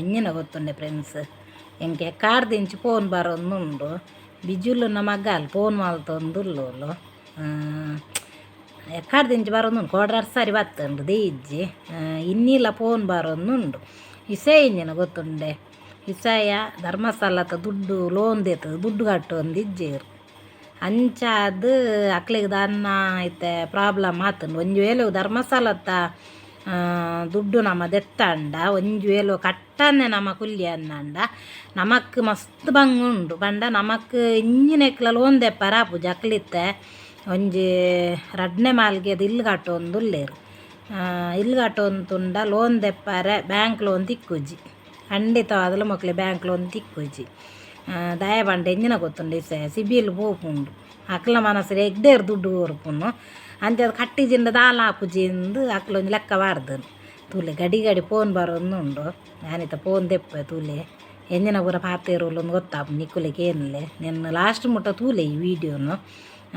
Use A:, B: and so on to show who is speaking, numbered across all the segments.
A: ಎಂಜಿನ ಗೊತ್ತುಂಡೆ ಫ್ರೆಂಡ್ಸ್. ಎಂಕೆ ಎಕ್ಕಾರ್ದಿಂಚಿ ಫೋನ್ ಬರೊಂದುಂಡು. ಬಿಜುಲುನ ಮಗಾಲ್ ಫೋನ್ ಮಲ್ತೊಂದುಲ್ಲೋಲು. ಎಕ್ಕಾರ್ದಿಂಚಿ ಬರೊಂದುಂಡು ಕೋಡ್ರರ್ ಸರಿ ಬತ್ತುಂಡು ದೇಯಿಜ್ಜಿ. ಇನ್ನಿಲ ಫೋನ್ ಬರೊಂದುಂಡು. ಇಸೆ ಇಂಜಿನ ಗೊತ್ತುಂಡೆ. ಇಸಯ ಧರ್ಮಸ್ಥಳದ ದುಡ್ಡು ಲೋನ್ ದೇತದ ದುಡ್ಡು ಕಟ್ಟೊಂದಿಜ್ಜೆರ್. ಅಂಚಾದ್ ಅಕ್ಲೆಗ್ ದಾನ್ನ ಇತ್ತೆ ಪ್ರಾಬ್ಲಮ್ ಆತುಂಡು. ಒಂಜಿ ವೇಳೆ ಧರ್ಮಸ್ಥಳತ್ತ ದುಡ್ಡು ನಮ ದೆತ್ತಂಡ ಒಂಜಿ ವೇಳೆ ಕಟ್ಟಂದೆ ನಮ ಕುಲ್ಲಿ ಅನ್ನಂಡ ನಮಕ್ ಮಸ್ತ್ ಬಂಗ ಉಂಡು. ಪಂಡ ನಮಕ್ ಇಂಜಿನೆಕ್ಲ ಲೋನ್ ದೆಪ್ಪರ ಆಪುಜಿ. ಅಕ್ಲಿತ್ತೆ ಒಂಜಿ ರಡ್ಡನೇ ಮಾಲ್ಗೆದ ಇಲ್ಲ್ ಕಟ್ಟೊಂದುಲ್ಲೆರ್. ಇಲ್ಲ್ ಕಟ್ಟೊಂತುಂಡ ಲೋನ್ ದೆಪ್ಪರೆ ಬ್ಯಾಂಕ್ ಲೋನ್ ತಿಕ್ಕುಜಿ. ಖಂಡಿತವಾದಲ ಮೊಕ್ಲೆ ಬ್ಯಾಂಕ್ ಲೋನ್ ತಿಕ್ಕುಜಿ. ದಾಯೆ ಪಂಡ ಎಂಜಿನ ಗೊತ್ತುಂಡು ಇತ್ತೆ ಸಿಬಿಲ್ ಪೋಪುಂಡು. ಅಕ್ಲ ಮನಸ್ಸು ಎಗ್ಡೇರ್ ದುಡ್ಡು ಕೊರ್ಪುನು. ಅಂಚಾದ್ ಕಟ್ಟಿಜಿಂಡ ದಾಲ ಆಪುಜಿ ಇಂದ್ ಅಕ್ಲೊಂಜಿ ಲೆಕ್ಕ ಪಾಡ್ದೆರ್. ತೂಲೆ ಗಡಿ ಗಡಿ ಫೋನ್ ಬರೊಂದುಂಡು. ಯಾನಿತ್ತೆ ಫೋನ್ ದೆಪ್ಪೆ ತೂಲೆ. ಎಂಜಿನ ಪೂರ ಪಾತೆರುಲುಂದು ಗೊತ್ತಾಪುಂಡು ನಿಕುಲೆ ಕೇನ್ಲೆ. ನೆನ್ನ ಲಾಸ್ಟ್ ಮುಟ್ಟ ತೂಲೆ ಈ ವೀಡಿಯೋನು.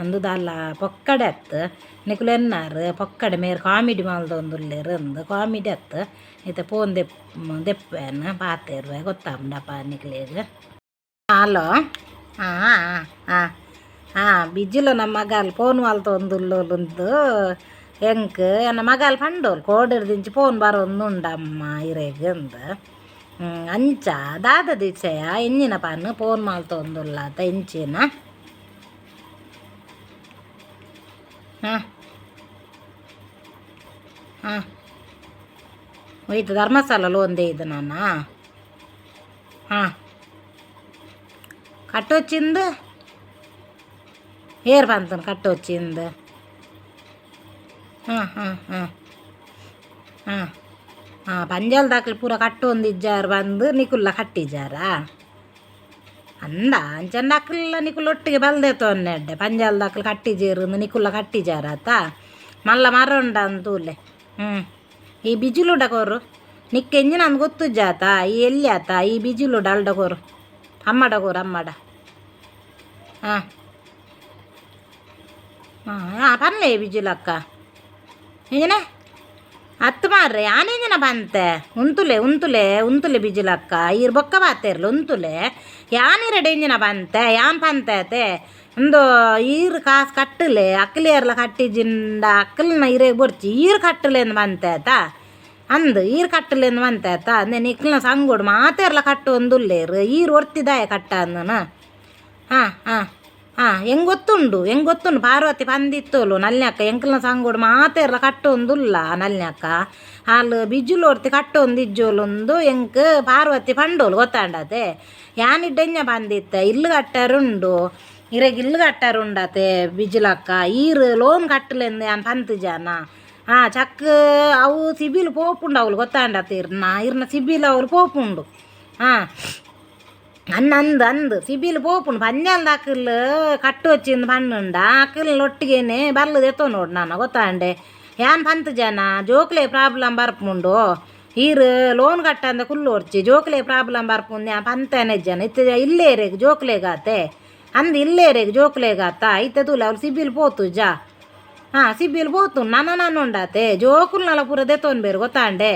A: ಅಂದು ದಾಲ ಪೊಕ್ಕಡೆ ಅತ್ತ್. ನಿಕುಲು ಎನ್ನಾರ್ ಪೊಕ್ಕಡೆ ಮೇರ್ ಕಾಮಿಡಿ ಮಲ್ದೊಂದುಲ್ಲೆರ್ ಅಂದ್. ಕಾಮಿಡಿ ಅತ್ತ್. ಇತ್ತೆ ಫೋನ್ ದೆಪ್ಪುವೆನ್ ಪಾತೆರುವೆ ಗೊತ್ತಾಪುಂಡಪ್ಪ ನಿಕ್ಲೆಗ್. ಹಲೋ ಹಾಂ ಹಾಂ ಹಾಂ ಬಿಜುಲು ನಮ್ಮ ಮಗಾಲ್ ಫೋನ್ ಮಲ್ತೊಂದುಲ್ಲೋಲುಂದು ಎಂಕ್ ಎನ್ನ ಮಗಾಲ್ ಪಂಡೋಲು ಕೋಡಿರ್ದಿಂಚಿ ಫೋನ್ ಬರೊಂದುಂಡಮ್ಮ ಇರೆಗ್ ಅಂದ್. ಅಂಚ ದಾದ ದಿಸೆಯ ಎಂಜಿನ ಪನ್ ಫೋನ್ ಮಲ್ತೊಂದುಲ್ಲಾತ ಎಂಚಿನ? ಹಾಂ ಹಾಂ ಒಯ್ತು ಧರ್ಮಸ್ಥಳ ಲೋನ್ ಇದು ನಾನ. ಹಾಂ ಕಟ್ಟೊಚ್ಚಿಂದು ಏರ್ ಪಂತನ ಕಟ್ಟೊಚ್ಚಿಂದು. ಹಾಂ ಹಾಂ ಹಾಂ ಹಾಂ ಹಾಂ ಪಂಜಾಲ್ ದಾಕಲಿ ಪೂರ ಕಟ್ಟೊಂದಿಜ್ಜಾರ್ ಬಂದು ನಿಕುಲ್ಲ ಕಟ್ಟಿಜಾರಾ ಅಂದ. ಅಂಚಂಡ ಅಕ್ಲ ನಿಕುಲ್ ಒಟ್ಟಿಗೆ ಬಲ್ದೆತೊನ್ನೆಡ್ಡೆ ಪಂಜಾಲ್ ದಾಕಲ್ ಕಟ್ಟಿಜೇರು ನಿಕುಲ್ಲ ಕಟ್ಟಿಜಾರಾತ ಮಲ್ಲ ಮರ ಉಂಡ ತೂಲೆ. ಹ್ಞೂ ಈ ಬಿಜುಲುಡ ಕೊರು ನಿಕ್ಕ ಎಂಜಿನ ಅಂದ್ ಗೊತ್ತುಜ್ಜಾತ. ಈ ಎಲ್ಲಿ ಆತ ಈ ಬಿಜುಲುಡ ಅಲ್ಡ ಕೊರು ಅಮ್ಮಡ ಕೊರು ಅಮ್ಮಡ. ಹಾಂ ಹಾಂ ಹಾಂ ಪನ್ಲೆ ಬಿಜುಲಕ್ಕ ಎಂಜಿನ ಅತ್ತು ಮಾರ್ರೆ ಯಾನೆಂಜಿನ ಬಂತೆ ಉಂತುಲೆ ಉಂತುಲೆ ಉಂತುಲೆ ಬಿಜುಲಕ್ಕ ಈರ್ ಬೊಕ್ಕ ಪಾತೆರ್ಲು ಉಂತುಲೆ. ಯಾನಿರಡೆ ಎಂಜಿನ ಬಂತೆ ಯಾನ್ ಪಂತೆ ಅತೆ ಉಂದು ಈರ್ ಕಾಸು ಕಟ್ಟಲೆ ಅಕ್ಲೇರ್ಲ ಕಟ್ಟಿಜಿಂಡ ಅಕ್ಕಲ್ನ ಇರೆಗ್ ಬೊರ್ಚಿ ಈರ್ ಕಟ್ಟಲೆಂದು ಬಂತೆ ಆತ ಅಂದ್. ಈರ್ ಕಟ್ಟಲೆಂದು ಬಂತೆ ಆತ. ಅಂದೆ ನಿಕ್ಲ್ನ ಸಂಗೋಡು ಮಾತೆರ್ಲ ಕಟ್ಟೊಂದುಲ್ಲೇರ್. ಈರ್ ಒರ್ತಿದಾಯ ಕಟ್ಟ ಅಂದನ. ಹಾಂ ಹಾಂ ಹಾಂ ಎಂಗ್ ಗೊತ್ತುಂಡು ಎಂಗ್ ಗೊತ್ತುಂಡು. ಪಾರ್ವತಿ ಪಂದಿತ್ತೋಲು ನಲ್ಯಕ್ಕ ಎಂಕ್ಲ್ನ ಸಂಗೋಡು ಮಾತೆರ್ಲ ಕಟ್ಟೊಂದುಲ್ಲ ನಲ್ಯಕ್ಕ. ಆಲ್ ಬಿಜುಲು ಒರ್ತಿ ಕಟ್ಟೊಂದಿಜ್ಜೋಲುಂದು ಎಂಕ್ ಪಾರ್ವತಿ ಪಂಡೋಲು ಗೊತ್ತಾಂಡತೆ. ಯಾನಿಡ್ಡೆಂಜ ಬಂದಿತ್ತೆ ಇಲ್ಲು ಕಟ್ಟರುಂಡು ಇರೆಗ್ ಇಲ್ಲು ಕಟ್ಟರುಂಡತೆ ಬಿಜುಲಕ್ಕ. ಈರ್ ಲೋನ್ ಕಟ್ಟಲೆಂದು ಯಾನ್ ಪಂತಿಜಾನ. ಹಾಂ ಚಕ್ ಅವು ಸಿಬಿಲ್ ಪೋಪುಂಡು ಅವ್ಲು ಗೊತ್ತಾಂಡತೆ. ಇರ್ನ ಇರ್ನ ಸಿಬಿಲ್ ಅವ್ಲು ಪೋಪುಂಡು. ಹಾಂ ಅನ್ನ ಅಂದ್ ಅಂದ್ ಸಿಬಿಲ್ ಪೋಪುಂಡು. ಪಂಜಾಲ್ ಅಕಲ್ ಕಟ್ಟು ವಚ್ಚಿಂದು ಪನ್ನುಂಡ ಅಕಲ್ ಒಟ್ಟಿಗೆನೆ ಬಲ್ಲು ದೆತ್ತೊ ನೋಡು ನಾನು ಗೊತ್ತಾಂಡೆ. ಯಾನ್ ಪಂತ್ ಜನ ಜೋಕ್ಲೆ ಪ್ರಾಬ್ಲಮ್ ಬರ್ಪುಂಡು. ಈರ್ ಲೋನ್ ಕಟ್ಟಂದ ಕುಲ್ಲೋರ್ಚಿ ಜೋಕ್ಲೆ ಪ್ರಾಬ್ಲಮ್ ಬರ್ಪುಂಡು ಯಾನ್ ಪಂತೇನೆ ಜನ. ಇತ್ತೆ ಇಲ್ಲೇರೆಗ್ ಜೋಕ್ಲೆಗಾತೆ ಅಂದ್ ಇಲ್ಲೇರೆಗ್ ಜೋಕ್ಲೆಗಾತ ಇತ್ತೆ ತೂಲೆ ಅವ್ಲು ಸಿಬಿಲ್ ಪೋತುಜ. ಹಾಂ ಸಿಬಿಲ್ ಪೋತು ನನ ನಾನು ಉಂಡಾತೆ ಜೋಕುಲ್ನಲ ಪೂರ ದೆತ್ತೊನ್ಬೇರು ಗೊತ್ತಾಂಡೆ.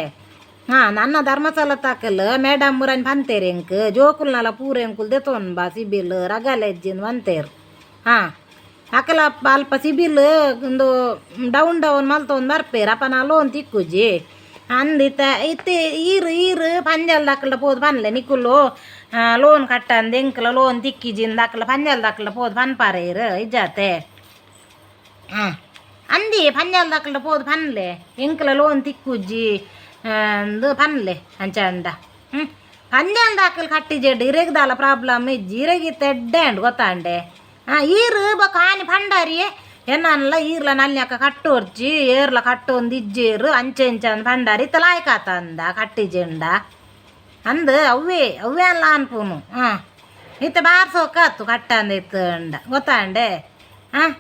A: ಹಾಂ ನನ್ನ ಧರ್ಮಸ್ಥಳ ತಾಕಲ್ ಮೇಡಮ್ ಮುರನ್ ಪಂತೇರು ಎಂಕ್ ಜೋಕುಲ್ನಲ ಪೂರ ಎಂಕುಲ್ ದೆತ್ತೊನ್ ಬಾ ಸಿಬಿಲ್ ರಗಲೆಜ್ಜಿಂದು ಪಂತೇರು. ಹಾಂ ಅಕಲ ಅಲ್ಪ ಸಿಬಿಲ್ ಒಂದು ಡೌನ್ ಡೌನ್ ಮಲ್ತೊಂದು ಬರ್ಪೇರು ಅಪ್ಪ ನಾ ಲೋನ್ ತಿಕ್ಕುಜಿ ಅಂದ್. ಇತ್ತೆ ಇತ್ತೆ ಈರ್ ಈರ್ ಪಂಜಾಲ್ ದಾಕಲ್ಡ ಪೋದು ಪನ್ಲೆ ನಿಕುಲು ಲೋನ್ ಕಟ್ಟಂದು ಎಂಕ್ಲ ಲೋನ್ ತಿಕ್ಕಿಜಿಂದ ಅಕಲ ಪಂಜಾಲ್ ದಾಕಲ್ಡ ಪೋದು ಪನ್ಪಾರೆ ಇರ್ ಇಜ್ಜಾತೆ. ಹಾಂ ಅಂದಿ ಪಂಜಾಲ್ ದಾಕಲ್ಡ ಪೋದು ಪನ್ಲೆ ಎಂಕ್ಲ ಲೋನ್ ತಿಕ್ಕುಜಿ ಅಂದ್ ಪನ್ಲೆ ಅಂಚಂಡ. ಹ್ಞೂ ಪಂಜಾಲ್ ದಾಕಲ್ ಕಟ್ಟಿಜೆಡ್ ಇರೆಗ್ ದಾಲ ಪ್ರಾಬ್ಲಮ್ ಇಜ್ಜಿ. ಇರೆಗ್ ಇತ್ತೆ ಎಡ್ಡೆ ಉಂಡು ಗೊತ್ತಾಂಡೆ. ಹಾಂ ಈರ್ ಬೊಕ ಆನಿ ಪಂಡಾರಿಯೇ ಎನ್ನನ್ಲ ಈರ್ಲ ನಲ್ಯಕ್ಕ ಕಟ್ಟೋರ್ಚಿ ಏರ್ಲ ಕಟ್ಟೊಂದು ಇಜ್ಜೇರು ಅಂಚೆ ಇಂಚ ಅಂದ್ ಪಂಡಾರಿ. ಇತ್ತೆ ಲಾಯ್ಕಾತ ಅಂದ ಕಟ್ಟಿಜೆಂಡ ಅಂದ್ ಅವ್ವೇ ಅವ್ವೇ ಅಲ್ಲ ಅನ್ಪುನು. ಹಾಂ ಇತ್ತೆ ಬಾರ್ಸೋಕಾತು ಕಟ್ಟಂದ ಇತ್ತಂಡ ಗೊತ್ತಾಂಡೆ. ಹಾಂ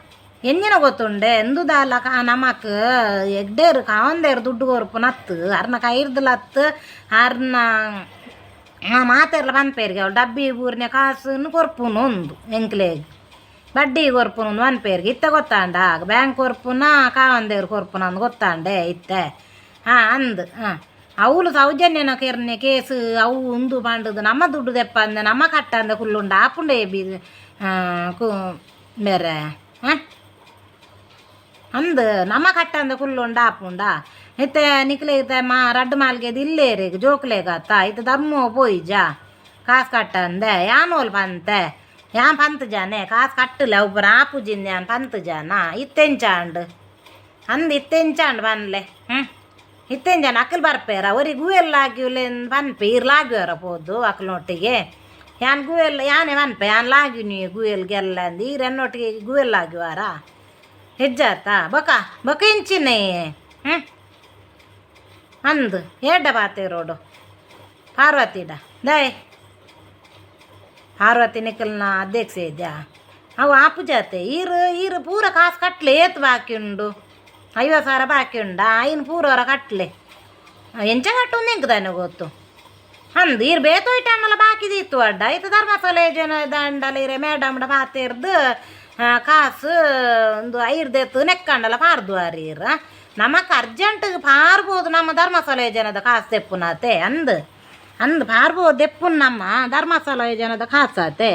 A: ಎಂಜಿನ ಗೊತ್ತುಂಡೆ ಎಂದು ದಾಲ ನಮಕ್ ಎಗ್ಡೇರು ಕಾವಂದೇರು ದುಡ್ಡು ಕೊರ್ಪುನತ್ತು ಅರ್ನ ಕೈರ್ದಲತ್ತು ಅರ್ನ ಮಾತೆರ್ಲ ಪನ್ಪೇರಿಗೆ ಅವಳು ಡಬ್ಬಿ ಬೂರ್ನೆ ಕಾಸುನು ಕೊರ್ಪುನು ಒಂದು ಎಂಕ್ಲೆಗ್ ಬಡ್ಡಿ ಕೊರ್ಪುನು ಒಂದು ಪನ್ಪೇರಿಗೆ. ಇತ್ತೆ ಗೊತ್ತಾಂಡ ಬ್ಯಾಂಕ್ ಕೊರ್ಪುನ ಕಾವಂದೇರು ಕೊರ್ಪುನ ಅಂದ್ ಗೊತ್ತಾಂಡೆ ಇತ್ತೆ. ಹಾಂ ಅಂದ್. ಹಾಂ ಅವಳು ಸೌಜನ್ಯನ ಕೆರ್ನೆ ಕೇಸ್ ಅವು ಉಂದು ಪಂಡದು ನಮ್ಮ ದುಡ್ಡು ದೆಪ್ಪಂದೆ ನಮ್ಮ ಕಟ್ಟಂದೆ ಕುಲ್ಲುಂಡ ಆಪುಂಡೆ ಬಿ ಕು ಬೇರೆ ಹಾಂ ಅಂದ್ ನಮ್ಮ ಕಟ್ಟಂದೆ ಕುಲ್ಲುಂಡ ಆಪುಂಡ ಇತ್ತೆ ನಿಕ್ಲೆ ಇತ್ತೆ ಮಾ ರಡ್ಡು ಮಾಲ್ಗೆದ್ ಇಲ್ಲೇರಿಗೆ ಜೋಕ್ಲೆಗತ್ತ ಇತ್ತೆ ಧರ್ಮೋ ಪೋಯಿಜ ಕಾಸು ಕಟ್ಟಂದೆ ಯಾನೋಲ್ ಪಂತೆ ಯಾನ್ ಪಂತ್ ಜಾನೆ ಕಾಸು ಕಟ್ಟಲೆ ಅವು ಪೂರ ಆಪುಜಿಂದ ಯಾನ್ ಪಂತ್ ಜಾನ ಇತ್ತೆಂಚಾಂಡ್ ಅಂದ್ ಇತ್ತೆಂಚಾಂಡ್ ಪನ್ಲೆ ಹ್ಞೂ ಇತ್ತೆಂಜಾನ ಅಕ್ಕಲ್ ಬರ್ಪೇರ ಒರಿ ಗುವೆಲ್ ಲಾಗ್ಯುಲೆನ್ ಪನ್ಪೆ ಈರ್ ಲಾಗ್ಯುವರ ಪೋದು ಅಕ್ಲ್ನೊಟ್ಟಿಗೆ ಯಾನ್ ಗುವೆಲ್ ಯಾನೆ ಪನ್ಪೆ ಯಾನ್ ಲಾಗ್ಯುನಿ ಗುವೆಲ್ ಗೆಲ್ಲ ಅಂದ್ ಈರ್ ಎನ್ನೊಟ್ಟಿಗೆ ಗುವೆಲ್ ಲಾಗ್ಯುವಾರ ಹೆಜ್ಜಾತ ಬೊಕ ಬೊಕ ಇಂಚಿನೆ ಹ್ಞೂ ಅಂದ್ ಏಡ್ಡ ಪಾತೆರೋಡು ಪಾರ್ವತಿಡ ದಯ್ ಪಾರ್ವತಿ ನಿಕಲ್ನ ಅಧ್ಯಕ್ಷ ಇದ್ಯಾ ಅವು ಆಪುಜಾತೆ ಈರು ಈರು ಪೂರ ಕಾಸು ಕಟ್ಲೆ ಏತ್ ಬಾಕಿ ಉಂಡು 50,000 ಬಾಕಿ ಉಂಡಾ ಐನು ಪೂರವರ ಕಟ್ಲೆ ಎಂಚ ಕಟ್ಟುಂದು ಎಂಕ್ ದಾನೆ ಗೊತ್ತು ಅಂದ್ ಈರ್ ಬೇತೋಯ್ಟನ್ನಲ ಬಾಕಿ ದೀತು ಅಡ್ಡ ಇತ್ತೆ ಧರ್ಮಸ್ಥಳ ಜನ ದಂಡಲ ಇರೆ ಮೇಡಮ್ಡ ಪಾತೆರ್ದು ಕಾಸು ಒಂದು ಐರ್ದೆತ್ತು ನೆಕ್ಕಂಡಲ ಪಾರ್ದುವಾರಿ ಈರ್ ನಮಕ್ ಅರ್ಜೆಂಟ್ ಪಾರ್ಬೋದು ನಮ್ಮ ಧರ್ಮಸ್ಥಳ ಜನದ ಕಾಸು ತೆಪ್ಪುನಾತೆ ಅಂದ್ ಅಂದ್ ಪಾರ್ಬೋದು ದೆಪ್ಪುನ್ ನಮ್ಮ ಧರ್ಮಸ್ಥಳ ಜನದ ಕಾಸಾತೆ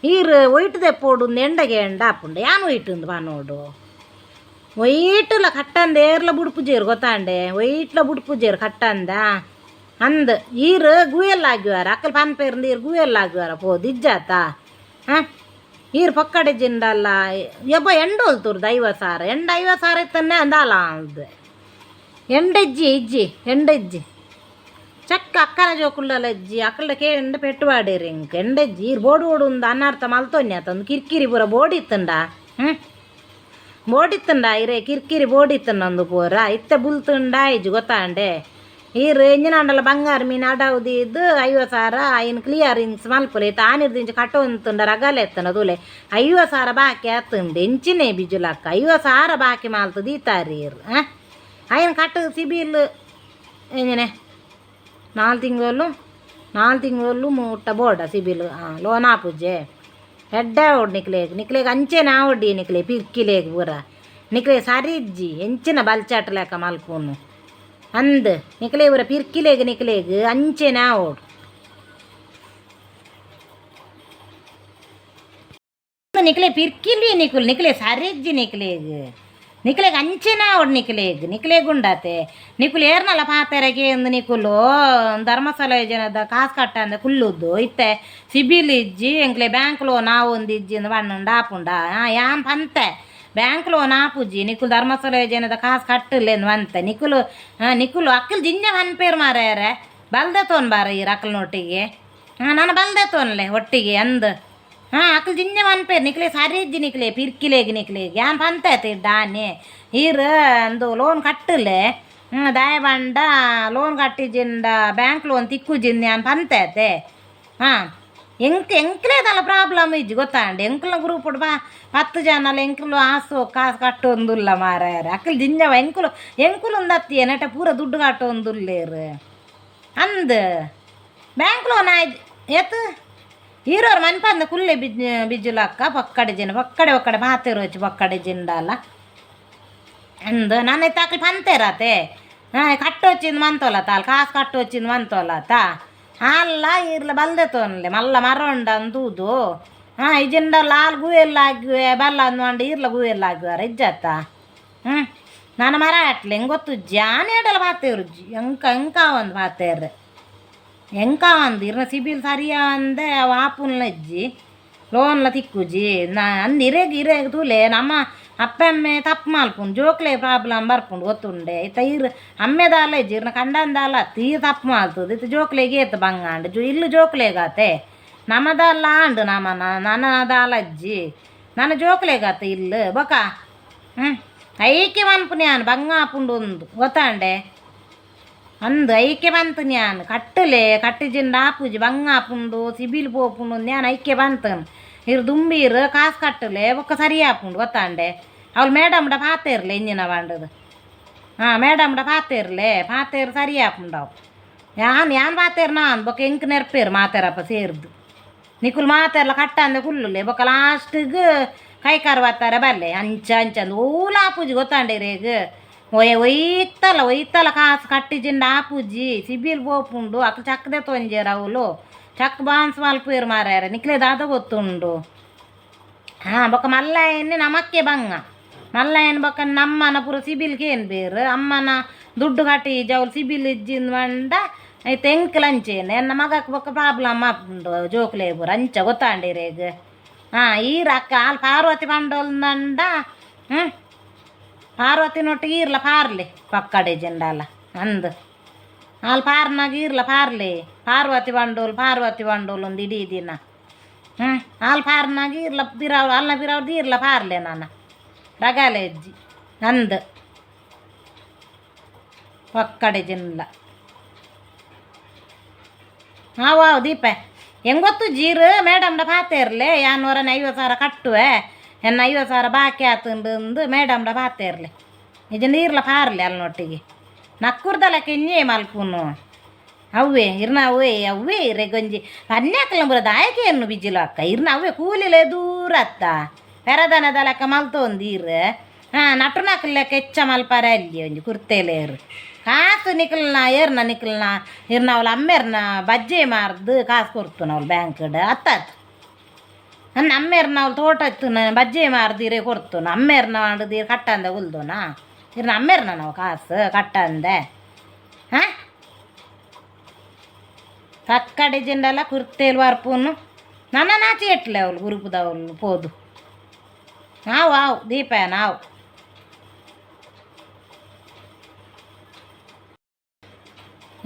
A: ಈರ್ ಒಯ್ಟ್ ದೆಪ್ಪೋಡು ಎಂಡಗೆ ಎಂಡ ಆಪುಂಡು ಯಾನ್ ಒಯ್ಟುಂದು ಪನೋಡು ಒಯ್ಟುಲ ಕಟ್ಟಂದೆ ಏರ್ಲ ಬುಡ್ಪುಜೇರು ಗೊತ್ತಾಂಡೆ ಒಯ್ಟ್ಲ ಬುಡ್ಪುಜೇರು ಕಟ್ಟಂದ ಅಂದ್ ಈರ್ ಗುಯಲ್ ಆಗ್ಯುವಾರ ಅಕ್ಕಲ್ ಪನ್ಪೇರ್ಂದು ಈರ್ ಗುಯಲ್ ಆಗ್ಯುವಾರ ಪೋದು ಇಜ್ಜಾತ ಹಾಂ ಈರ್ ಪೊಕ್ಕಡೆ ಜಿಂಡಲ್ಲ ಯಬ್ಬ ಎಂಡೋಲ್ ತುರ್ದು 50,000 ಎಂಡ 50,000 ಇತ್ತನ್ನೇ ಅಂದಾಲ ಅಂದ್ ಎಂಡೆಜ್ಜಿ ಇಜ್ಜಿ ಎಂಡೆಜ್ಜಿ ಚಕ್ಕ ಅಕ್ಕನ ಜೋಕುಳ್ಳಲ ಇಜ್ಜಿ ಅಕ್ಕಲ್ಡ ಕೇಂಡ ಪೆಟ್ಟುವಾಡೇರಿ ಇಂಕ್ ಎಂಡೆಜ್ಜಿ ಈರ್ ಬೋಡು ಓಡು ಉಂದು ಅನ್ನಾರ್ಥ ಮಲ್ತೊನ್ನಿ ಆತಂದು ಕಿರ್ಕಿರಿ ಪೂರ ಬೋಡಿತ್ತುಂಡ ಹ್ಞೂ ಬೋಡಿತ್ತುಂಡ ಇರೆ ಕಿರ್ಕಿರಿ ಬೋಡಿತ್ತುಂಡ ಪೂರ ಇತ್ತೆ ಬುಲ್ತುಂಡ ಇಜ್ಜಿ ಗೊತ್ತಾಂಡೆ ಈರ್ ಎಂಜಿನಾಂಡಲ ಬಂಗಾರ ಮೀನು ಅಡವು 50,000 ಐನ್ ಕ್ಲಿಯರಿಂಗ್ಸ್ ಮಲ್ಪುಲೆ ಇತ್ತೆ ಆನಿರ್ದಿಂಚ ಕಟ್ಟೊಂತುಂಡ ರಗಲೆ ಎತ್ತನ ತೂಲೆ 50,000 ಬಾಕಿ ಆತುಂಡು ಎಂಚಿನೇ ಬಿಜುಲಕ್ಕ 50,000 ಬಾಕಿ ಮಾಲ್ತು ದೀತಾರಿ ಈರ್ ಐನ್ ಕಟ್ಟು ಸಿಬಿಲ್ ಎಂಜಿನೆ 4 ತಿಂಗಳು 4 ತಿಂಗಳು ಮುಟ್ಟ ಬೋರ್ಡ ಸಿಬಿಲ್ ಹಾಂ ಲೋನ್ ಆಪುಜೆ ಎಡ್ಡೆ ಓಡ್ ನಿಕ್ಲೇಗ್ ನಿಕ್ಲೇಗ್ ಅಂಚೆನೆ ಆವೊಡ್ಡಿ ನಿಕ್ಲೆ ಪಿರ್ಕಿಲೇಗ್ ಪೂರ ನಿಕ್ಲೆ ಸರಿ ಇಜ್ಜಿ ಎಂಚಿನ ಬಲ್ಚಾಟ್ ಲೆಕ್ಕ ಮಲ್ಪುನು ಅಂದ್ ನಿಕ್ಲೆ ಪೂರ ಪಿರ್ಕಿಲೇಗ್ ನಿಕ್ಲೇಗ್ ಅಂಚೆನೆ ಆವೊಡು ನಿಕ್ಲೆ ಪಿರ್ಕಿಲಿ ನಿಕುಲ್ ನಿಕ್ಲೆ ಸರಿ ಇಜ್ಜಿ ನಿಕ್ಲೇಗ್ ನಿಕ್ಲೆಗ್ ಅಂಚೆನೆ ಆವೊಡು ನಿಕ್ಲೇಗ್ ನಿಕ್ಲೇಗ್ ಉಂಡಾತೆ ನಿಕುಲು ಏರ್ನಲ ಪಾತೆರಗೆ ಅಂದ್ ನಿಕುಲು ಧರ್ಮಸ್ಥಳ ಜನದ ಕಾಸು ಕಟ್ಟಂದೆ ಕುಲ್ಲುದ್ದು ಇತ್ತೆ ಸಿಬಿಲ್ ಇಜ್ಜಿ ಎಂಕ್ಲೆ ಬ್ಯಾಂಕ್ ಲೋನ್ ಆವೊಂದು ಇಜ್ಜಿ ಅಂದ್ ಪನ್ನುಂಡ ಆಪುಂಡ ಯಾನ್ ಪಂತೆ ಬ್ಯಾಂಕ್ ಲೋನ್ ಆಪುಜಿ ನಿಕುಲು ಧರ್ಮಸ್ಥಳ ಜನದ ಕಾಸು ಕಟ್ಟಲೆ ಅಂತೆ ನಿಕುಲು ನಿಕುಲು ಅಕ್ಕಲ್ ಜಿಂಜ ಪನ್ಪೇರು ಮಾರಾಯರೆ ಬಲ್ದೆ ತೋನ್ ಬಾರ ಈ ಅಕ್ಕಲ್ನೊಟ್ಟಿಗೆ ಹಾಂ ನಾನು ಬಲ್ದೆ ತೋನ್ಲೆ ಒಟ್ಟಿಗೆ ಅಂದ್ ಹಾಂ ಅಕ್ಕಲ್ ಜಿಂಜ ಪನ್ಪೇರು ನಿಕ್ಲೆ ಸರಿ ಇಜ್ಜಿ ನಿಕ್ಲೆ ಪಿರ್ಕಿಲೇಗ್ ನಿಕ್ಲೆಗ್ ಯಾನ್ ಪಂತೆ ಡಾನೆ ಈರ್ ಅಂದು ಲೋನ್ ಕಟ್ಟಲೆ ದಾಯ ಪಂಡ ಲೋನ್ ಕಟ್ಟಿಜಿಂಡ ಬ್ಯಾಂಕ್ ಲೋನ್ ತಿಕ್ಕುಜಿಂದ ಯಾನ್ ಪಂತೆ ಅತೆ ಹಾಂ ಎಂಕ್ ಎಂಕ್ಲೇ ದಾಲ ಪ್ರಾಬ್ಲಮ್ ಇಜ್ಜಿ ಗೊತ್ತಾಂಡ್ ಎಂಕ್ಲ ಗ್ರೂಪ್ ಬಾ 10 ಜನಲ ಎಂಕ್ಲು ಆಸು ಕಾಸು ಕಟ್ಟೊಂದುಲ್ಲ ಮಾರಾಯರೆ ಅಕ್ಕಲ್ ಜಿಂಜವ ಎಂಕುಲು ಎಂಕುಲು ಉಂದತ್ತಿ ನೆಟ ಪೂರ ದುಡ್ಡು ಕಟ್ಟೊಂದುಲ್ಲೇರು ಅಂದ್ ಬ್ಯಾಂಕ್ ಲೋನ್ ಆಯ್ತು ಏತ್ ಈರೋರು ಮನ್ಪಂದ ಕುಲ್ಲೆ ಬಿಜ್ ಬಿಜುಲಕ್ಕ ಪಕ್ಕಡೆ ಜನ ಪಕ್ಕಡೆ ಒಕ್ಕಡೆ ಪಾತೆರೋಚು ಪಕ್ಕಡೆ ಜಿಂಡಾಲ ಅಂದ್ ನಾನೈತೆ ಅಕ್ಲು ಪಂತೇರಾತೆ ಹಾಂ ಕಟ್ಟೊಚ್ಚಿಂದು ಮಂತೋಲತ್ತ ಅಲ್ಲಿ ಕಾಸು ಕಟ್ಟೊಚ್ಚಿಂದು ಮಂತೋಲತ್ತ ಅಲ್ಲ ಇರ್ಲ ಬಲ್ದೆ ತೋನ್ಲೆ ಮಲ್ಲ ಮರ ಉಂಡ ಅಂದೂದು ಹಾಂ ಇಜಿಂಡಲ್ಲ ಹಾಲು ಗುವೆಲ್ಲ ಆಗುವೆ ಬಲ್ಲ ಅಂದ್ ಮಂಡ ಇರ್ಲ ಗುವೆಲ್ಲ ಆಗುವಾರ ಇಜ್ಜತ್ತ ಹ್ಞೂ ನಾನು ಮರ ಆಟ್ಲೆ ಹೆಂಗೆ ಗೊತ್ತು ಜಾನ್ ಏಡಲ ಪಾತೇರು ಎಂಕ ಎಂಕ ಒಂದು ಪಾತೇರು ಎಂಕ ಒಂದು ಇರ್ನ ಸಿಬಿಲ್ ಸರಿಯಾ ಅಂದೆ ಅವು ಆಪುನ್ಲ ಇಜ್ಜಿ ಲೋನ್ಲ ತಿಕ್ಕುಜಿ ನಾ ಅಂದ್ ಇರೇಗ್ ಇರೇಗ್ ತೂಲೆ ನಮ್ಮ ಅಪ್ಪೆಮ್ಮೆ ತಪ್ಪು ಮಲ್ಪುಂಡು ಜೋಕ್ಲೆ ಪ್ರಾಬ್ಲಮ್ ಬರ್ಪುಂಡು ಗೊತ್ತುಂಡೆ ಇತ್ತ ಇರ್ ಅಮ್ಮೆದಾಲ ಇಜ್ಜಿ ಇರ್ನ ಕಂಡಂದಾಲ ತೀರ್ ತಪ್ಪು ಮಲ್ತದ ಇತ್ತ ಜೋಕ್ಲೆಗ್ ಏತ್ ಬಂಗಾಂಡ್ ಜೋ ಇಲ್ಲು ಜೋಕ್ಲೆಗಾತೆ ನಮದಲ್ಲ ಆಂಡ್ ನಮನ ನನದಾಲ ಅಜ್ಜಿ ನನ್ನ ಜೋಕ್ಲೆಗಾತೆ ಇಲ್ಲು ಬೊಕ ಹ್ಞೂ ಐಕೆ ಮನ್ಪುನಿ ಯಾನ್ ಬಂಗ ಆಪುಂಡು ಒಂದು ಗೊತ್ತಾಂಡೆ ಅಂದ್ ಐಕೆ ಬಂತು ಯಾನ್ ಕಟ್ಟಲೆ ಕಟ್ಟಿಜಿಂದ ಆಪುಜಿ ಬಂಗ ಆಪುಂಡು ಸಿಬಿಲ್ ಪೋಪುಂಡು ಯಾನ್ ಐಕೆ ಬಂತನ್ ಇರ್ ದುಂಬೀರ್ ಕಾಸು ಕಟ್ಟಲೆ ಬೊಕ್ಕ ಸರಿ ಆಪುಂಡು ಗೊತ್ತಾಂಡೆ ಅವಳು ಮೇಡಮ್ಡ ಪಾತೇರ್ಲೆ ಇಂಜಿನ ಬಾಂಡದು ಹಾಂ ಮೇಡಮ್ಡ ಪಾತೇರ್ಲೆ ಪಾತೇರ್ ಸರಿ ಆಪುಂಡು ಅವು ಯಾನ್ ಯಾನ್ ಪಾತೇರ್ ನಾನ್ ಬೊಕ್ಕ ಎಂಕ್ ನೆರ್ಪೇರು ಮಾತೇರಪ್ಪ ಸೇರ್ದು ನಿಕುಲು ಮಾತೆರ್ಲ ಕಟ್ಟಂದೆ ಕುಲ್ಲುಲೆ ಬೊಕ್ಕ ಲಾಸ್ಟಿಗ್ ಕೈ ಕಾರ್ ಬತ್ತಾರೆ ಬಲ್ಲೆ ಅಂಚ ಅಂಚ ಅಂದ್ ಓಲ ಆಪುಜಿ ಗೊತ್ತಾಂಡೆ ರೇಗ್ ಒಯ್ ಒಯ್ತಲ ಒಯ್ತಲ ಕಾಸು ಕಟ್ಟಿಜಿಂಡ ಆಪುಜಿ ಸಿಬಿಲ್ ಪೋಪುಂಡು ಅಕ್ಲು ಚಕ್ಕದೆ ತೊಂಜೆರ್ ಅವುಲು ಚಕ್ ಬಾನ್ಸ್ ಮಲ್ಪುವೆರ್ ಮಾರ್ಯಾರ ನಿಕ್ಲೆ ದಾದ ಗೊತ್ತುಂಡು. ಹಾ ಬೊಕ ಮಲ್ಲಾಯನ್ನಿ ನಮಕ್ಕೆ ಬಂಗ ಮಲ್ಲಾಯನ್ ಬೊಕ ನಮ್ಮನ ಪೂರ ಸಿಬಿಲ್ ಕೇನ್ಬೇರ್ ಅಮ್ಮನ ದುಡ್ಡು ಕಟ್ಟಿ ಜೌಲ್ ಸಿಬಿಲ್ ಇಜ್ಜಿಂದ್ ಪಂಡ ಐತೆ ಎಂಕ್ಲ ಅಂಚೆನೆ ಎನ್ನ ಮಗಕ್ ಬೊಕ ಪ್ರಾಬ್ಲಮ್ ಆಪುಂಡು ಜೋಕ್ಲೆ ಪೂರ ಅಂಚ ಗೊತ್ತಾಂಡಿರೇಗ್. ಹಾ ಈರ್ ಅಕ್ಕ ಆಲ್ ಪಾರ್ವತಿ ಪಂಡೊಲ್ಂದಂಡ ಪಾರ್ವತಿನೊಟ್ಟಿಗೆ ಈರ್ಲ ಪಾರ್ಲೆ ಪಕ್ಕಡೆ ಜಿಂಡಾಲ ಅಂದ್ ಆಲ್ ಪಾರ್ನಾಗ ಈರ್ಲ ಪಾರ್ಲೆ ಪಾರ್ವತಿ ಬಂಡೋಲ್ ಪಾರ್ವತಿ ಬಂಡೋಲ್ ಒಂದು ಇಡೀ ದಿನ. ಆಲ್ ಪಾರ್ನಾಗ ಈರ್ಲ ಬಿರಾವ್ ಅಲ್ನ ಬಿರಾವ್ದು ಈರ್ಲ ಪಾರ್ಲೆ ನಾನ ರಗಾಲೆ ಅಜ್ಜಿ ಅಂದ್ ಪಕ್ಕಡೆ ಜಿನ್ಲ. ಹಾಂ ವಾವ್ ದೀಪ ಹೆಂಗ್ ಗೊತ್ತು ಜೀರು ಮೇಡಮ್ಡ ಪಾತೇರ್ಲೆ ಯಾನ್ ಒರನೆ 50,000 ಕಟ್ಟುವೆ ಎನ್ನ 50,000 ಬಾಕಿ ಆತುಂಡು ಮೇಡಮ್ಡ ಪಾತೇರ್ಲೆ ನಿಜ ನೀರ್ಲ ಪಾರ್ಲೆ ಅಲ್ನೊಟ್ಟಿಗೆ ನಕ್ಕುರ್ದಲಕ್ಕೆ ಇಂಜೆ ಮಲ್ಪುನು ಅವ್ವೆ ಇರ್ನ ಅವ್ವೆ ಅವ್ವೆ ಇರೆಗೊಂಜಿ ಪನ್ಯಾಕಲ ಪೂರ ದಾಯಕೆ ಬಿಜಿಲು ಅಕ್ಕ ಇರ್ನ ಅವ್ವೆ ಕೂಲಿಲೆ ದೂರ ಅತ್ತ ಪೆರದನದ ಲೆಕ್ಕ ಮಲ್ತೊಂದು ಈರ್. ಹಾಂ ನಟುನಕ್ಲ್ ಲೆಕ್ಕ ಹೆಚ್ಚ ಮಲ್ಪರೆ ಅಲ್ಲಿ ಒಂಜಿ ಕುರ್ತೆಲೇರು ಕಾಸು ನಿಕಲ್ನ ಏರ್ನ ನಿಕಲ್ನ ಇರ್ನ ಅವಳ ಅಮ್ಮೆರ್ನ ಬಜ್ಜೆ ಮಾರ್ದು ಕಾಸು ಕೊಡ್ತು ಅವಳು ಬ್ಯಾಂಕ್ಡ್ ಅತ್ತಾತ್ ನನ್ನ ಅಮ್ಮೆರ್ನ ಅವಳು ತೋಟ ಇತ್ತು ಬಜ್ಜೆ ಮಾರ್ದು ಇರೆ ಕೊಡ್ತು ಅಮ್ಮೆರ್ನ ಮಾಡಿದ್ ಕಟ್ಟಂದ ಉಲ್ದೋನಾ ಇರ್ನ ಅಮ್ಮೆರ್ನ ನಾವು ಕಾಸು ಕಟ್ಟಂದೆ. ಹಾಂ ತಕ್ಕಡಿ ಜಿಂಡಲ ಕುರ್ತೇಲು ವರ್ಪುನು ನನ್ನ ನಾಚಿ ಎಟ್ಲೆ ಅವಳು ಗುರುಪುದವಳು ಪೋದು ಆವು ಆವು ದೀಪ ನಾವು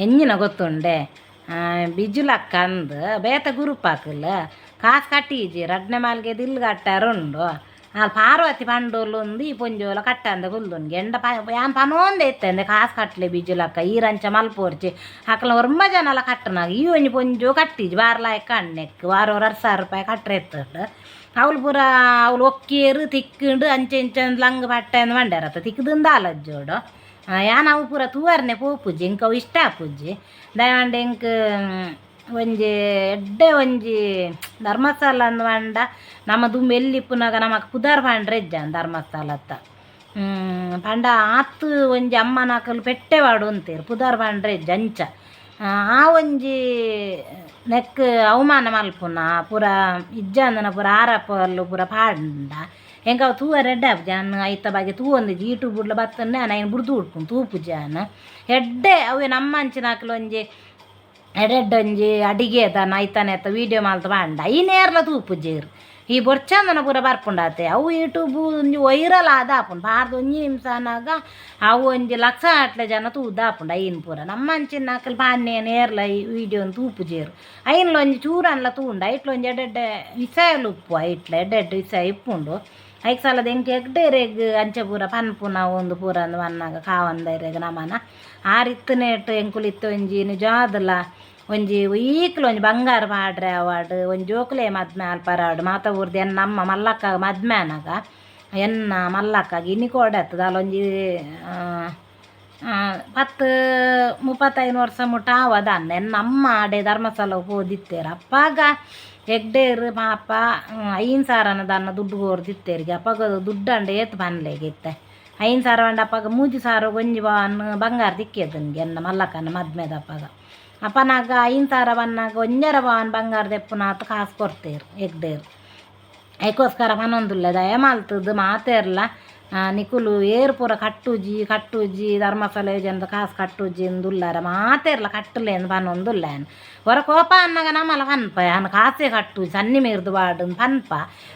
A: ಎಂಜಿನ ಗೊತ್ತುಂಡೆ ಬಿಜುಲಕ್ಕ ಅಂದ್ ಬೇತ ಗುರುಪಾಕುಲ್ ಕಾಸು ಕಟ್ಟಿಜಿ ರಡ್ನೆ ಮಾಲ್ಗೆ ದಿಲ್ ಕಟ್ಟಾರುಂಡು ಆ ಪಾರ್ವತಿ ಪಂಡೋಲು ಈ ಪೊಂಜೋಲ ಕಟ್ಟಂದ ಕುಲ್ದುನ್ ಗೆಂಡ ಯಾನ್ ಪನೊಂದೆ ಇತ್ತಂದೆ ಕಾಸು ಕಟ್ಲೆ ಬಿಜುಲಕ್ಕ ಈರಂಚ ಮಲ್ಪೋರ್ಚಿ ಅಕ್ಲ ಒರ್ಂಬ ಜನಲ ಕಟ್ಟನಾಗ ಈ ಒಂಜಿ ಪೊಂಜೋ ಕಟ್ಟಿಜಿ ವಾರಲಾಯ್ ಕಣ್ಣೆಕ್ ವಾರ 2,000 ರೂಪಾಯಿ ಕಟ್ರೆ ಎತ್ತಂಡು ಅವಳು ಪೂರ ಅವಳು ಒಕ್ಕೇರು ತಿಕ್ಕಿಂಡು ಅಂಚೆ ಇಂಚ ಲಂಗ್ ಪಟ್ಟೆಂದು ಮಂಡ್ಯಾರತ್ತ ತಿಕ್ಕದಿಂದ ಆಲಜ್ಜೋಡು ಯಾನ್ ಅವು ಪೂರ ತೂವರ್ನೆ ಪೋಪುಜಿ ಎಂಕ್ ಅವು ಇಷ್ಟ ಆಪುಜಿ ದಯಮಾಂಡ ಎಂಕ್ ಒಂಜಿ ಎಡ್ಡೆ ಒಂಜಿ ಧರ್ಮಸ್ಥಳ ಅಂದ್ ಪಂಡ ನಮ ದುಂಬು ಎಲ್ಲಿ ಇಪ್ಪುನಗ ನಮಕ್ ಪುದರ್ ಪಂಡ್ರೆ ಇಜ್ಜಾಂದ್ ಧರ್ಮಸ್ಥಳತ್ತ ಪಂಡ ಆತ್ ಒಂಜಿ ಅಮ್ಮನಕುಲು ಪೆಟ್ಟೆ ಪಾಡೊಂತೆರ್ ಪುದರ್ ಪಂಡ್ರೆ ಇಜ್ಜಿ ಅಂಚ ಆ ಒಂಜಿ ನೆಕ್ಕ್ ಅವಮಾನ ಮಲ್ಪುನ ಪೂರ ಇಜ್ಜಾಂದನ ಪೂರ ಆರಪಲ್ಲು ಪೂರ ಪಾಡ್ಂಡ ಎಂಕ್ ಅವು ತೂವರೆ ಎಡ್ಡೆ ಆಪುಜಿ ಯಾನ್ ಐತ ಬಗ್ಗೆ ತೂವೊಂದಿಜ್ಜಿ ಯೂಟ್ಯೂಬುಡ್ಲ ಬತ್ತುಂಡ ಯಾನ್ ಐನ್ ಬುಡ್ದು ಉಡ್ಪುಂಡು ತೂಪುಜಿ ಯಾನ್ ಎಡ್ಡೆ ಅವೆ ನಮ್ಮಂಚಿನಕುಲು ಒಂಜಿ ಎಡ್ಡೆಡ್ಡೆ ಒಂಜಿ ಅಡಿಗೆದ ಐತನೆತ್ತ ವೀಡಿಯೋ ಮಲ್ತ್ ಪಾಂಡ ಐನೇರ್ಲ ತೂಪುಜೆರ್ ಈ ಬೊರ್ಚಂದನ ಪೂರ ಬರ್ಪುಂಡಾತೆ ಅವು ಯೂಟ್ಯೂಬ್ ಒಂಜಿ ವೈರಲ್ ಆದ್ ಆಪುಂಡು ಪಾರ್ದ್ ಒಂಜಿ ನಿಮಿಷ ಆನಗ ಅವು ಒಂಜಿ ಲಕ್ಷ ಗಟ್ಲೆ ಜನ ತೂದು ಆಪುಂಡು ಐನ್ ಪೂರ ನಮ್ಮಂಚಿನಕುಲು ಪಾಡ್ನೇನ್ ಏರ್ಲ ಈ ವೀಡಿಯೋನ್ ತೂಪುಜೆರ್ ಐನ್ಲ ಒಂಜಿ ಚೂರನ್ಲ ತೂಂಡ ಐಟ್ಲ ಒಂಜಿ ಎಡ್ಡೆಡ್ಡೆ ವಿಷಯಲು ಉಪ್ಪು ಐಟ್ಲ ಎಡ್ಡೆಡ್ಡೆ ವಿಷಯ ಇಪ್ಪುಂಡು ಐಕ್ ಸಲದ ಎಂಕ್ ಎಡ್ಡೆರೆಗ್ ಅಂಚ ಪೂರ ಪನ್ಪುನ ಉಂದು ಪೂರ ಅಂದ್ ಪನ್ನಾಗ ಕಾವಂದೆರೆಗ್ ನಮನ ಆರ್ ಇತ್ತನೇಟ್ ಎಂಕುಲು ಇತ್ತೆ ಒಂಜಿ ನಿಜವಾದಲ ಒಂಜಿ ಒಯ್ಕ್ಲ ಒಂಜಿ ಬಂಗಾರ ಪಾಡ್ರೆ ಆವಡ್ ಒಂಜಿ ಜೋಕುಲೆ ಮದ್ಮೆ ಆಲ್ಪರ ಆವಡ್ ಮಾತ ಊರ್ದು ಎನ್ನ ಅಮ್ಮ ಮಲ್ಲಕ್ಕ ಮದ್ಮೆ ಆನಗ ಎನ್ನ ಮಲ್ಲಕ್ಕಗ್ ಇನಿ ಕೋಡೆ ಆತದ ಅಲ್ಲೊಂಜಿ 10, 35 ವರ್ಷ ಮುಟ ಆವದ ಎನ್ನ ಅಮ್ಮ ಆಡೆ ಧರ್ಮಸ್ಥಳ ಪೋದಿತ್ತೆರ್ ಅಪ್ಪಾಗ ಎಗ್ಡೇರು ಪಾಪ 5,000ನ ದಾನ್ನ ದುಡ್ಡು ಕೊರ್ದಿತ್ತೆರ್ಗೆ ಅಪಗ ದುಡ್ಡಂಡ ಏತ್ ಪನ್ಲೆಗ್ ಇತ್ತೆ 5,000 ಪಂಡ ಅಪಗ 3,000 ಒಂಜಿ ಬಾನ್ ಬಂಗಾರ ತಿಕ್ಕಿಯೆದುನ್ಗೆ ಎನ್ನ ಮಲ್ಲಕ್ಕನ ಮದ್ಮೆದ ಅಪಗ ಅಪನಾಗ 5,000 ಬನ್ನಾಗ ಒಂಜರ ಬಾನ್ ಬಂಗಾರ ದೆಪ್ಪುನಾತ್ ಕಾಸು ಕೊರ್ತೇರು ಎಗ್ಡೇರು ಐಕೋಸ್ಕರ ಪನೊಂದುಲ್ಲೆ ದಯ ಮಲ್ತುದು ಮಾತೆರ್ಲ ನಿಕುಲು ಏರ್ ಪೂರ ಕಟ್ಟುಜಿ ಕಟ್ಟುಜಿ ಧರ್ಮಸ್ಥಳ ಯೋಜನೆದ ಕಾಸು ಕಟ್ಟುಜಿ ಉಳ್ಳಾರ ಮಾತೆರ್ಲ ಕಟ್ಟುಲೆ ಅಂದ್ ಪನೊಂದುಲ್ಲೆ ಯಾನ್ ಒರ ಕೋಪ ಅನ್ನಗ ನಮಲ ಪನ್ಪ ಯಾನ್ ಕಾಸೇ ಕಟ್ಟುಜಿ ಸನ್ನಿ ಮೀರ್ದು ಪಾಡು ಪನ್ಪ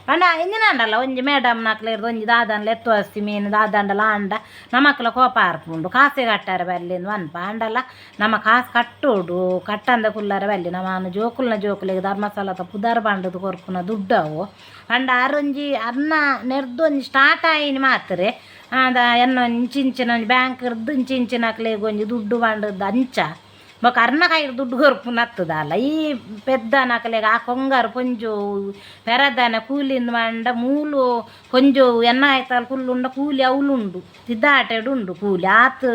A: ಪಂಡ ಇಂಜಿನಾಂಡಲ ಒಂಜಿ ಮೇಡಮ್ನಕ್ಲೆರ್ದ್ ಒಂಜಿ ದಾದಾನ್ಲ ಎತ್ತುವಸ್ತಿ ಮೀನು ದಾದಾಂಡಲ ಆಂಡ ನಮಕ್ಲ ಕೋಪ ಆರ್ಪುಂಡು ಕಾಸೇ ಕಟ್ಟಾರೆ ಬಲ್ಲಿ ಅಂದ್ ಪನ್ಪ ಆಂಡಲ ನಮ ಕಾಸು ಕಟ್ಟೋಡು ಕಟ್ಟಂದೆ ಕುಲ್ಲರೆ ಬಲ್ಲಿ ನಮನ ಜೋಕುಲ್ನ ಜೋಕುಲೆಗ್ ಧರ್ಮಸ್ಥಳದ ಪುದರ್ ಪಂಡುದು ಕೊರ್ಪುನ ದುಡ್ಡು ಅವು ಪಂಡ ಆರೊಂಜಿ ಅರ್ನ ನೆರ್ದು ಒಂಜಿ ಸ್ಟಾರ್ಟ್ ಆಯಿನಿ ಮಾತ್ರೆ ಆಂಡ ಎನ್ನ ಇಂಚಿಂಚಿನ ಒಂಜಿ ಬ್ಯಾಂಕ್ರ್ದು ಇಂಚಿಂಚಿನಕ್ಲೆಗ್ ಒಂಜಿ ದುಡ್ಡು ಪಂಡುದು ಅಂಚ ಬೊಕ ಅರ್ನ ಕೈಡ್ ದುಡ್ಡು ಕೊರ್ಪುನತ್ತುದಾಲ ಈ ಪೆದ್ದನಕ್ಲೆಗ್ ಆ ಕೊಂಗಾರು ಪೊಂಜೋವು ಪೆರದನ ಕೂಲಿಂದ್ ಪಂಡ ಮೂಲು ಪೊಂಜೋವು ಎನ್ನ ಐತಲ್ ಕುಲ್ಲುಂಡ ಕೂಲಿ ಅವ್ಲುಂಡು ತಿದ್ದಾಟೆಡ್ ಉಂಡು ಕೂಲಿ ಆತ್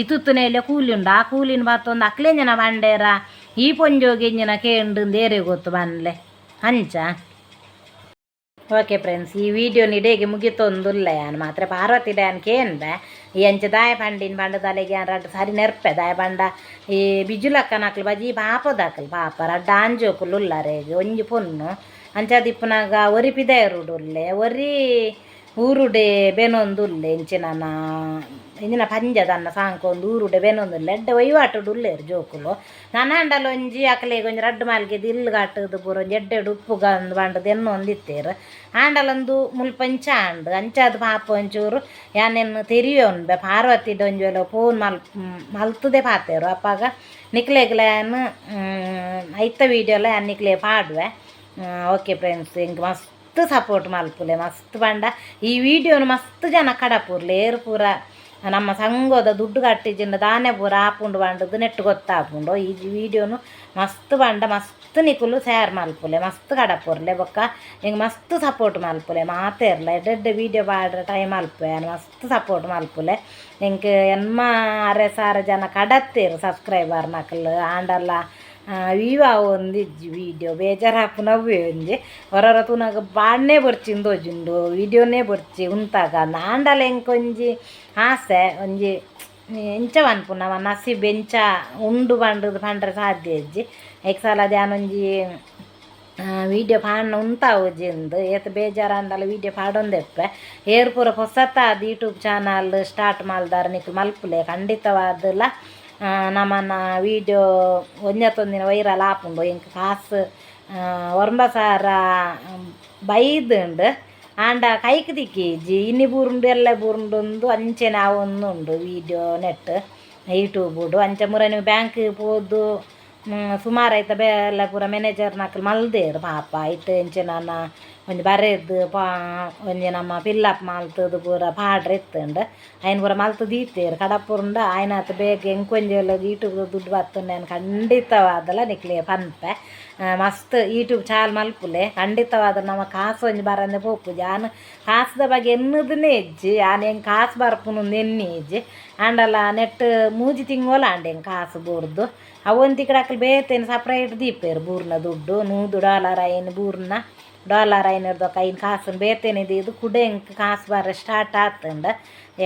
A: ಇತ್ತುತ್ತುನೇಲೆ ಕೂಲಿ ಉಂಡು ಆ ಕೂಲಿನ ಬತ್ತೊಂದು ಅಕ್ಲೆಂಜಿನ ಪಂಡೇರ ಈ ಪೊಂಜೋವು ಎಂಜಿನ ಕೇಂಡು ಏರೆಗ್ ಗೊತ್ತು ಪನ್ಲೆ ಅಂಚ. ಓಕೆ ಫ್ರೆಂಡ್ಸ್, ಈ ವಿಡಿಯೋ ಇಡೆಗೆ ಮುಗಿತೊಂದುಲ್ಲೆ ಯಾನ್ ಮಾತ್ರ ಪಾರ್ವತಿ ಡ್ಯಾನ್ ಕೇಂದೆ. ಈ ಅಂಚ ದಾಯ ಪಂಡಿನ ಪಂಡದಲೆಗೆ ರಡ್ಡ್ ಸರಿ ನೆರ್ಪೆ ದಾಯ ಪಂಡ ಈ ಬಿಜುಲಕ್ಕನಕ್ಲು ಬಜಿ ಪಾಪದಾಕಲ್ ಪಾಪ ರಡ್ಡ್ ಆಂಜೋಕುಲು ಉಲ್ಲಾರೆಗ್ ಒಂಜಿ ಪೊನ್ನು ಅಂಚಾದಿಪ್ಪುನಗ ಒರಿ ಪಿದಯರುಡುಲ್ಲೆ ಒರಿ ಊರುಡೆ ಬೆನೊಂದುಲ್ಲೆ ಇಂಚಿನ ಇಂಚಿನ ಪಂಜದನ್ನ ಸಾಂಕೊಂದು ಊರುಡೆ ಬೆನೊಂದುಲ್ಲೆ ಎಡ್ಡೆ ವಹಿವಾಟುಡು ಉಲ್ಲೆರ್ ಜೋಕುಲು. ನನಾಂಡಲ ಒಂಜಿ ಅಕ್ಲೆಗ್ ಒಂಜಿ ರಡ್ಡ್ ಮಾಲ್ಗೆದ ಇಲ್ಲ್ ಕಟ್ಟುದು ಪೂರ ಒಂಜಿ ಎಡ್ಡೆಡ್ ಉಪ್ಪುಗ ಅಂದ್ ಪಂಡುದು ಎನ್ನೊಂದಿತ್ತೆರ್. ಆಂಡಲಂದು ಮುಲ್ಪ ಇಂಚ ಆಂಡ್ ಅಂಚಾದ್ ಪಾಪ ಒಂಚೂರು ಯಾನೆನ್ ತೆರಿಯೊನ್ಬೆ ಪಾರ್ವತಿಡ ಒಂಜಿ ವೇಳೆ ಫೋನ್ ಮಲ್ತುದೆ ಪಾತೆರು ಅಪಗ ನಿಕ್ಲೆಗ್ಲ ಯಾನ್ ಐತ ವೀಡಿಯೋಲ ಯಾನ್ ನಿಕ್ಲೆ ಪಾಡುವೆ. ಓಕೆ ಫ್ರೆಂಡ್ಸ್, ಎಂಕ್ ಮಸ್ತ್ ಸಪೋರ್ಟ್ ಮಲ್ಪುಲೆ. ಮಸ್ತ್ ಪಂಡ ಈ ವೀಡಿಯೋನು ಮಸ್ತ್ ಜನ ಕಡಪುರ್ಲೆ ಏರ್ ಪೂರ ನಮ್ಮ ಸಂಘದ ದುಡ್ಡು ಕಟ್ಟಿಜಿಂಡ ದಾನೆ ಪೂರ ಆಪುಂಡು ಪಂಡುದು ನೆಟ್ ಗೊತ್ತಾಪುಂಡು. ಈ ವೀಡಿಯೋನು ಮಸ್ತ್ ಪಂಡ ಮಸ್ತ್ ನಿಕುಲು ಶೇರ್ ಮಲ್ಪುಲೆ, ಮಸ್ತ್ ಕಡಪುರ್ಲೆ ಬೊಕ್ಕ ಎಂಕ್ ಮಸ್ತ್ ಸಪೋರ್ಟ್ ಮಲ್ಪುಲೆ. ಮಾತೆರ್ಲ ಎಡ್ಡೆ ಎಡ್ಡೆ ವೀಡಿಯೋ ಪಾಡ್ರೆ ಟೈಮ್ ಮಲ್ಪುವೆ ಯಾನ್. ಮಸ್ತ್ ಸಪೋರ್ಟ್ ಮಲ್ಪುಲೆ. ಎಂಕ್ ಎನ್ಮ ಅರೆ ಸಾರ ಜನ ಕಡತ್ತೇರು ಸಬ್ಸ್ಕ್ರೈಬರ್ ನಕಲ್ ಆಂಡಲ ವೀವ್ ಆವೊಂದಿಜ್ಜಿ ವೀಡಿಯೋ ಬೇಜಾರಾಪುನವ್ವೇ ಒಂಜಿ ಒರೊರ ತೂನಗ ಬಾಡ್ನೆ ಬೊರ್ಚಿಂದು ತೋಜುಂಡು ವೀಡಿಯೋನೇ ಬೊರ್ಚಿ ಉಂತಾಗ. ಆಂಡಲ ಎಂಕೊಂಜಿ ಆಸೆ ಒಂಜಿ ಎಂಚ ಪನ್ಪುನ ನಸೀಬ್ ಎಂಚ ಉಂಡು ಪಂಡುದು ಪಂಡ್ರೆ ಸಾಧ್ಯ ಇಜ್ಜಿ. ಐಕ್ ಸಲಾದ್ ಯಾನೊಂಜಿ ವೀಡಿಯೋ ಪಾಡ್ನ ಉಂತಾವುಜಿ ಇಂದ್ ಏತ್ ಬೇಜಾರಾಂಡಲ ವೀಡಿಯೋ ಪಾಡೊಂದೆಪ್ಪೆ. ಏರ್ ಪೂರ ಪೊಸತಾದ್ ಯೂಟ್ಯೂಬ್ ಚಾನಲ್ ಸ್ಟಾರ್ಟ್ ಮಲ್ದಾರ್ ನಿಕುಲು ಮಲ್ಪುಲೆ, ಖಂಡಿತವಾದುಲ ನಮನ ವೀಡಿಯೋ ಒಂಜತ್ತೊಂದಿನ ವೈರಲ್ ಆಪುಂಡು. ಎಂಕ್ ಕಾಸು 9,000 ಬೈದುಂಡು ಆಂಡ ಕೈಕ್ ತಿಕ್ಕಿಜಿ. ಇನಿ ಬೂರುಂಡು ಎಲ್ಲೆ ಬೂರುಂಡು ಅಂಚೆನೆ ಆವೊಂದುಂಡು ವೀಡಿಯೋ ನೆಟ್ ಯೂಟ್ಯೂಬುಡು. ಅಂಚ ಮುರ ಬ್ಯಾಂಕ್ ಪೋದು ಸುಮಾರು ಐತ ಬೇಲೆ ಪೂರ ಮ್ಯಾನೇಜರ್ನಕುಲು ಮಲ್ದೇರ್ ಪಾಪ. ಐಟ್ ಎಂಚಿನ ಒಂಜಿ ಬರೆದ್ ಪಾ ಒಂಜಿ ನಮ್ಮ ಫಿಲ್ಲಪ್ ಮಲ್ತುದು ಪೂರ ಪಾಡ್ರೆ ಇತ್ತುಂಡು ಐನ್ ಪೂರ ಮಲ್ತ್ ದೀತೆರ್ ಕಡಪುರ್ಂಡ ಆಯ್ನಾತ್ ಬೇಗ. ಎಂಕೊಂಜಿ ಯೂಟ್ಯೂಬ್ ದುಡ್ಡು ಬತ್ತುಂಡ ಯಾನ್ ಖಂಡಿತವಾದಲ ನಿಕ್ಲೆ ಪನ್ಪೆ. ಮಸ್ತ್ ಯೂಟ್ಯೂಬ್ ಚಾಲ್ ಮಲ್ಪುಲೆ, ಖಂಡಿತವಾದ ನಮ ಕಾಸು ಒಂಜಿ ಬರಂದೆ ಪೋಪುಜಿ. ಯಾನ್ ಕಾಸ್ದ ಬಗ್ಗೆ ಎನ್ನುದನೇ ಇಜ್ಜಿ, ಯಾನ್ ಎಂಕ್ ಕಾಸು ಬರ್ಪುನು ಎನ್ನಿ ಇಜ್ಜಿ. ಆಂಡಲ ನೆಟ್ 3 ತಿಂಗೊಲು ಆಂಡ್ ಎಂಕ್ ಕಾಸು ಬೂರ್ದು. ಅವೊಂತಿ ಅಕಲ್ ಬೇತೆನ್ ಸಪ್ರೇಟ್ ದೀಪೆರ್ ಬೂರ್ನ ದುಡ್ಡು $100 ಐನ್ ಬೂರ್ನ ಡಾಲರ್ ಐನರ್ದೊಕ ಐನ್ ಕಾಸುನ್ ಬೇತೆನೆ ದೀದು ಕುಡ ಎಂಕ್ ಕಾಸು ಬರ ಸ್ಟಾರ್ಟ್ ಆತುಂಡು.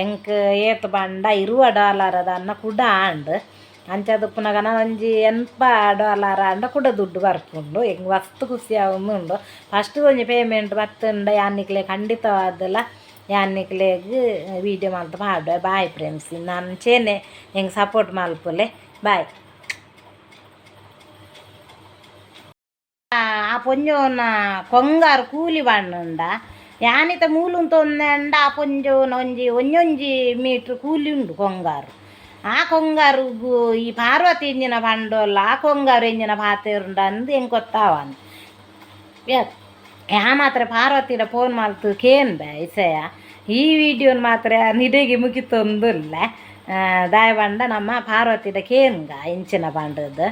A: ಎಂಕ್ ಏತ್ ಪಂಡ $20 ದಾನ್ನ ಕುಡ ಆಂಡ್. ಅಂಚಾದ್ ಉಪ್ಪುನಗ ಒಂಜಿ $80 ಆಂಡ ಕುಡ ದುಡ್ಡು ಬರ್ಪುಂಡು. ಎಂಕ್ ಮಸ್ತ್ ಖುಷಿ ಆವೊಂದುಂಡು. ಫಸ್ಟ್ ಒಂಜಿ ಪೇಮೆಂಟ್ ಬತ್ತುಂಡ ಯಾನ್ ನಿಕ್ಲೆ ಖಂಡಿತವಾದಲ ಯಾನ್ ನಿಕ್ಲೆಗ್ ವೀಡಿಯೋ ಮಲ್ತ್ ಪಾಡುವೆ. ಬಾಯ್ ಫ್ರೆಂಡ್ಸ್, ಅಂಚೆನೆ ಎಂಕ್ ಸಪೋರ್ಟ್ ಮಲ್ಪುಲೆ. ಬಾಯ್. ಆ ಪೊಂಜೋನ ಕೊಂಗಾರು ಕೂಲಿ ಪಂಡುಂಡ ಯಾನಿತ ಮೂಲುಂತೊಂದಂಡ ಆ ಪೊಂಜೋನ ಒಂಜಿ ಒಂಜೊಂಜಿ ಮೀಟ್ರ್ ಕೂಲಿ ಉಂಡು ಕೊಂಗಾರು. ಆ ಕೊಂಗಾರುಗು ಈ ಪಾರ್ವತಿ ಎಂಜಿನ ಪಂಡೋಲ್ಲ, ಆ ಕೊಂಗಾರು ಎಂಜಿನ ಪಾತೆರುಂಡ ಅಂದ್ ಎಂಕ್ ಗೊತ್ತಾವಂದ್. ಯಾ ಮಾತ್ರ ಪಾರ್ವತಿಡ ಫೋನ್ ಮಲ್ತ್ ಕೇನ್ಬೆ ಇಸಯ. ಈ ವಿಡಿಯೋನ್ ಮಾತ್ರ ನಿಡೆಗೆ ಮುಗಿತೊಂದುಲ್ಲೆ. ದಾಯ ಪಂಡ ನಮ್ಮ ಪಾರ್ವತಿಡ ಕೇನ್ಗ ಇಂಚಿನ ಪಂಡದು.